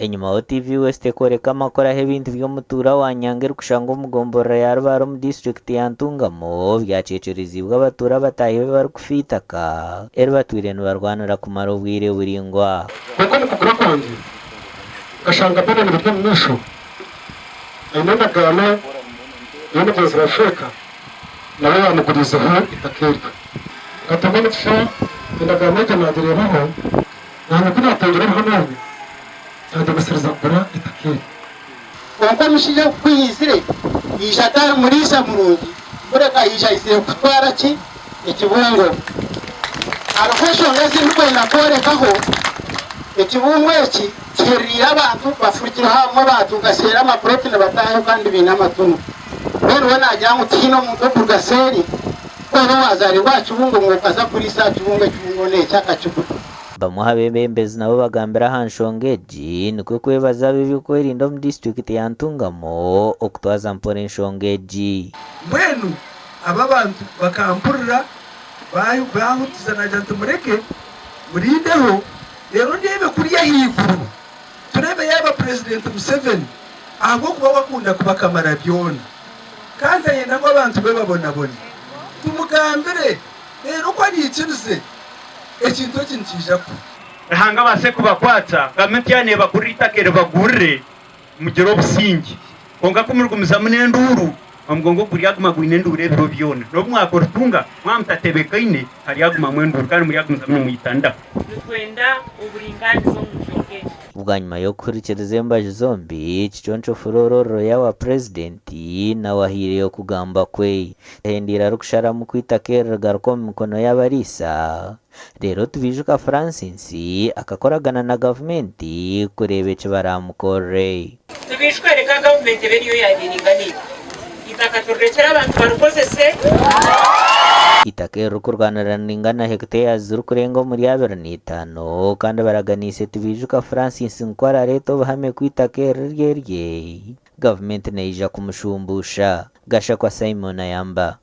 Enyimaho TV West ekworeka amakuru ahu ebintu by'omutuura wa Nyanga erikushangwa omu gomborora ya Rubare omu disiturikiti ya Ntungamo byakyekyereziibwe abatuura bataahi be barikufa eitaka eri batwire nibarwanira kumara obwire buraingwa. Kwonka omu kugura kwangye nkashanga Benon biri omu maisho aine endagaano y'omugyenzi wa Sheeka nawe yaamuguriizeho eitaka eryo. Nkatunga omugisha endagaano egyo naagireebaho. Naanye ku naatungire obuhame obu, kyangyemesereza kugura eitaka eryo. Kwonka omushaija ogu ku yaizire, yaija atari muriisa murungi, kureka yaija aizire kutwara ki? Ekibungo. Hariho enshonga ezi ndikwenda kworekaho. Ekibungo eki kihereriire abantu bafurukireho abamwe baatunga seeri amapuroti nibataahayo kandi baine amatungo. Mbwenu we naagira ngu tihaine omuntu orikuruga seeri Ku oba waazarirwe aha kibungo ngu okaza kuriisa aha kibungo, ekibungo n'eki akakigura. Bamwe aha beebembezi nabo bagambire aha nshonga egi nikwo kwebaza ab'eby'okwerinda omu disiturikiti ya Ntungamo okutwaza mpora enshonga egi. Mbwenu aba bantu bakampurira, baahurikiza, naagira nti, Mureke, murindeho, reero ndeebe kuri ahaiguru, tureebe yaaba Purezidenti Museveni, ahabw'okuba we akunda kuba Kamarabyona. Kandi ayenda ngu abantu be babonabone. Tumugambire, reero ku araikirize, ekintu eki nikiija kuhwa. Ruhanga abaase kubakwatsa, gavumenti yaaba neebagurira eitaka eribagurire mugire obusingye. Kwonka ku murigumizamu n'enduuru, omugongo guryaguma gwine enduuru ebiro byona. N'obu mwakuritunga, mwaba mutatebekaine, haryagumamu enduuru kandi muryagumizamu nimwitandaho. Nitwenda oburingaaniza omu nshonga egi. Bwanyima y'okuhurikiriza embaju zombi, Kiconco Flora ori rooya wa Purezidenti nawe ahaireyo okugamba kwe. Ahendeire arikusharamu ku eitaka eri rigaruka omu mikono y'abariisa. Reero Tibaijuka Francis akakoragana na gavumenti kureeba eki baraamukorere. Tibaijuka reka gavumenti ebe niyo yaabiringa naitwe. Eitaka turirekyere abantu barikozese. Eitaka eririkurwanira niringana hectares zirikurenga omuri 25 kandi baraganiise Tibaijuka Francis ngu ku arareete obuhame ku eitaka eri riri erye, gavumenti neija kumushumbuusha. Gashakwa Simon ayamba.